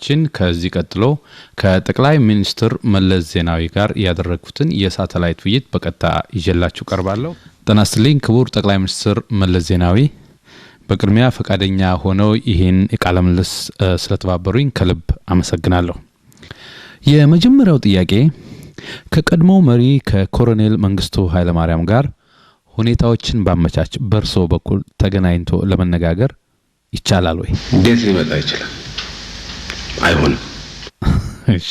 ችን ከዚህ ቀጥሎ ከጠቅላይ ሚኒስትር መለስ ዜናዊ ጋር ያደረግኩትን የሳተላይት ውይይት በቀጥታ ይዤላችሁ ቀርባለሁ። ጤና ይስጥልኝ ክቡር ጠቅላይ ሚኒስትር መለስ ዜናዊ፣ በቅድሚያ ፈቃደኛ ሆነው ይህን የቃለ ምልልስ ስለተባበሩኝ ከልብ አመሰግናለሁ። የመጀመሪያው ጥያቄ፣ ከቀድሞ መሪ ከኮሎኔል መንግስቱ ኃይለማርያም ጋር ሁኔታዎችን ባመቻች በእርስዎ በኩል ተገናኝቶ ለመነጋገር ይቻላል ወይ? እንዴት ሊመጣ ይችላል? አይሆንም። እሺ።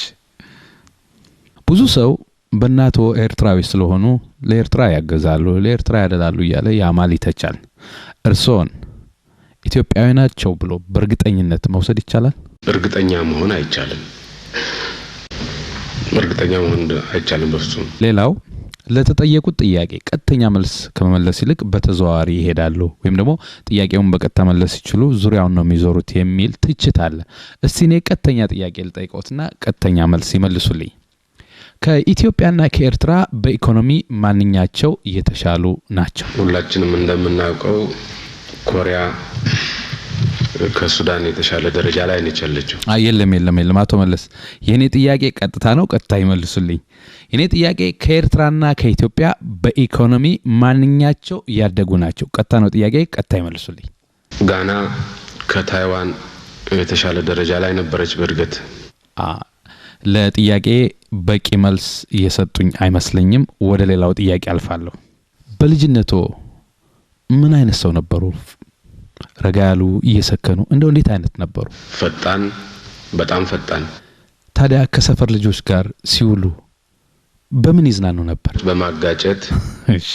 ብዙ ሰው በእናቶ ኤርትራዊ ስለሆኑ ለኤርትራ ያገዛሉ፣ ለኤርትራ ያደላሉ እያለ ያማል፣ ይተቻል። እርስዎን ኢትዮጵያዊ ናቸው ብሎ በእርግጠኝነት መውሰድ ይቻላል? እርግጠኛ መሆን አይቻልም። እርግጠኛ መሆን አይቻልም በፍጹም። ሌላው፣ ለተጠየቁት ጥያቄ ቀጥተኛ መልስ ከመመለስ ይልቅ በተዘዋዋሪ ይሄዳሉ ወይም ደግሞ ጥያቄውን በቀጥታ መለስ ሲችሉ ዙሪያውን ነው የሚዞሩት የሚል ትችት አለ። እስቲ እኔ ቀጥተኛ ጥያቄ ልጠይቅዎትና ቀጥተኛ መልስ ይመልሱልኝ። ከኢትዮጵያና ከኤርትራ በኢኮኖሚ ማንኛቸው የተሻሉ ናቸው? ሁላችንም እንደምናውቀው ኮሪያ ከሱዳን የተሻለ ደረጃ ላይ ነች ያለችው። የለም፣ የለም፣ የለም፣ አቶ መለስ፣ የእኔ ጥያቄ ቀጥታ ነው፣ ቀጥታ ይመልሱልኝ። የኔ ጥያቄ ከኤርትራና ከኢትዮጵያ በኢኮኖሚ ማንኛቸው እያደጉ ናቸው? ቀጥታ ነው ጥያቄ፣ ቀጥታ ይመልሱልኝ። ጋና ከታይዋን የተሻለ ደረጃ ላይ ነበረች በእድገት። ለጥያቄ በቂ መልስ እየሰጡኝ አይመስለኝም። ወደ ሌላው ጥያቄ አልፋለሁ። በልጅነቶ ምን አይነት ሰው ነበሩ? ረጋ ያሉ፣ እየሰከኑ፣ እንደው እንዴት አይነት ነበሩ? ፈጣን፣ በጣም ፈጣን። ታዲያ ከሰፈር ልጆች ጋር ሲውሉ በምን ይዝናኑ ነበር? በማጋጨት። እሺ።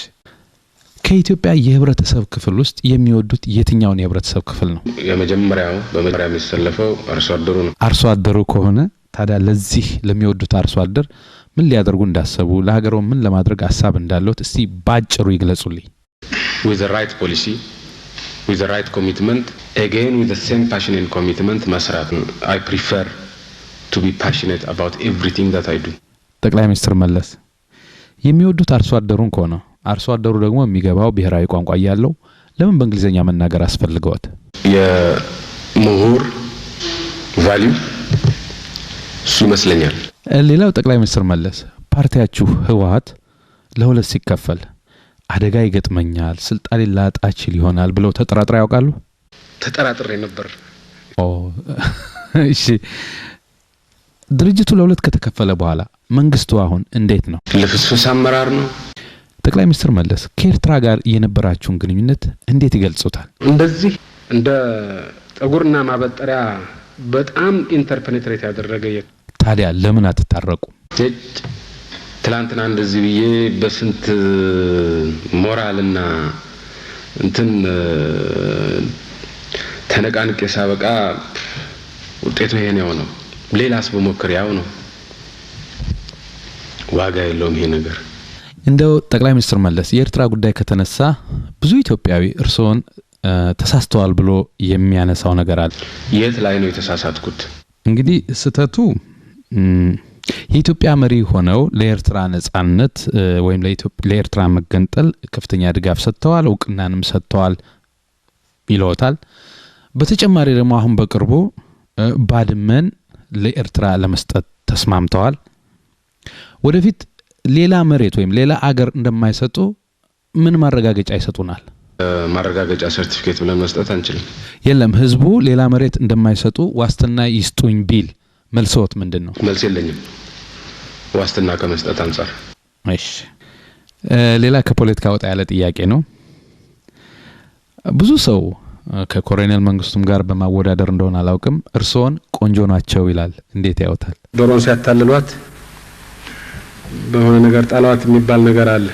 ከኢትዮጵያ የህብረተሰብ ክፍል ውስጥ የሚወዱት የትኛውን የህብረተሰብ ክፍል ነው? የመጀመሪያው በመጀመሪያ የሚሰለፈው አርሶ አደሩ ነው። አርሶ አደሩ ከሆነ ታዲያ ለዚህ ለሚወዱት አርሶ አደር ምን ሊያደርጉ እንዳሰቡ፣ ለሀገሮ ምን ለማድረግ ሀሳብ እንዳለዎት እስቲ ባጭሩ ይግለጹልኝ። With right policy, with right commitment, again with same passion and commitment መስራት። I prefer to be passionate about everything that I do። ጠቅላይ ሚኒስትር መለስ፣ የሚወዱት አርሶ አደሩን ከሆነ፣ አርሶ አደሩ ደግሞ የሚገባው ብሔራዊ ቋንቋ እያለው ለምን በእንግሊዝኛ መናገር አስፈልገዎት? የምሁር value እሱ ይመስለኛል። ሌላው ጠቅላይ ሚኒስትር መለስ፣ ፓርቲያችሁ ህወሀት ለሁለት ሲከፈል አደጋ ይገጥመኛል፣ ስልጣኔን ላጣ እችል ይሆናል ብለው ተጠራጥረው ያውቃሉ? ተጠራጥሬ ነበር። ኦ፣ እሺ። ድርጅቱ ለሁለት ከተከፈለ በኋላ መንግስቱ አሁን እንዴት ነው? ልፍስፍስ አመራር ነው። ጠቅላይ ሚኒስትር መለስ፣ ከኤርትራ ጋር የነበራችሁን ግንኙነት እንዴት ይገልጹታል? እንደዚህ እንደ ጠጉርና ማበጠሪያ በጣም interpenetrate ያደረገ ታዲያ ለምን አትታረቁም? ትላንትና እንደዚህ ብዬ በስንት ሞራልና እንትን ተነቃንቄ ሳበቃ ውጤቱ ይሄን ያው ነው። ሌላስ ብሞክር ያው ነው። ዋጋ የለውም ይሄ ነገር። እንደው ጠቅላይ ሚኒስትር መለስ፣ የኤርትራ ጉዳይ ከተነሳ ብዙ ኢትዮጵያዊ እርስዎን ተሳስተዋል ብሎ የሚያነሳው ነገር አለ። የት ላይ ነው የተሳሳትኩት? እንግዲህ ስህተቱ የኢትዮጵያ መሪ ሆነው ለኤርትራ ነጻነት ወይም ለኤርትራ መገንጠል ከፍተኛ ድጋፍ ሰጥተዋል፣ እውቅናንም ሰጥተዋል ይለዎታል። በተጨማሪ ደግሞ አሁን በቅርቡ ባድመን ለኤርትራ ለመስጠት ተስማምተዋል። ወደፊት ሌላ መሬት ወይም ሌላ አገር እንደማይሰጡ ምን ማረጋገጫ ይሰጡናል? ማረጋገጫ ሰርቲፊኬት ብለን መስጠት አንችልም። የለም፣ ህዝቡ ሌላ መሬት እንደማይሰጡ ዋስትና ይስጡኝ ቢል መልስዎት ምንድን ነው? መልስ የለኝም ዋስትና ከመስጠት አንጻር። እሺ፣ ሌላ ከፖለቲካ ወጣ ያለ ጥያቄ ነው። ብዙ ሰው ከኮሎኔል መንግስቱም ጋር በማወዳደር እንደሆነ አላውቅም፣ እርስዎን ቆንጆ ናቸው ይላል። እንዴት ያዩታል? ዶሮን ሲያታልሏት በሆነ ነገር ጣሏት የሚባል ነገር አለ።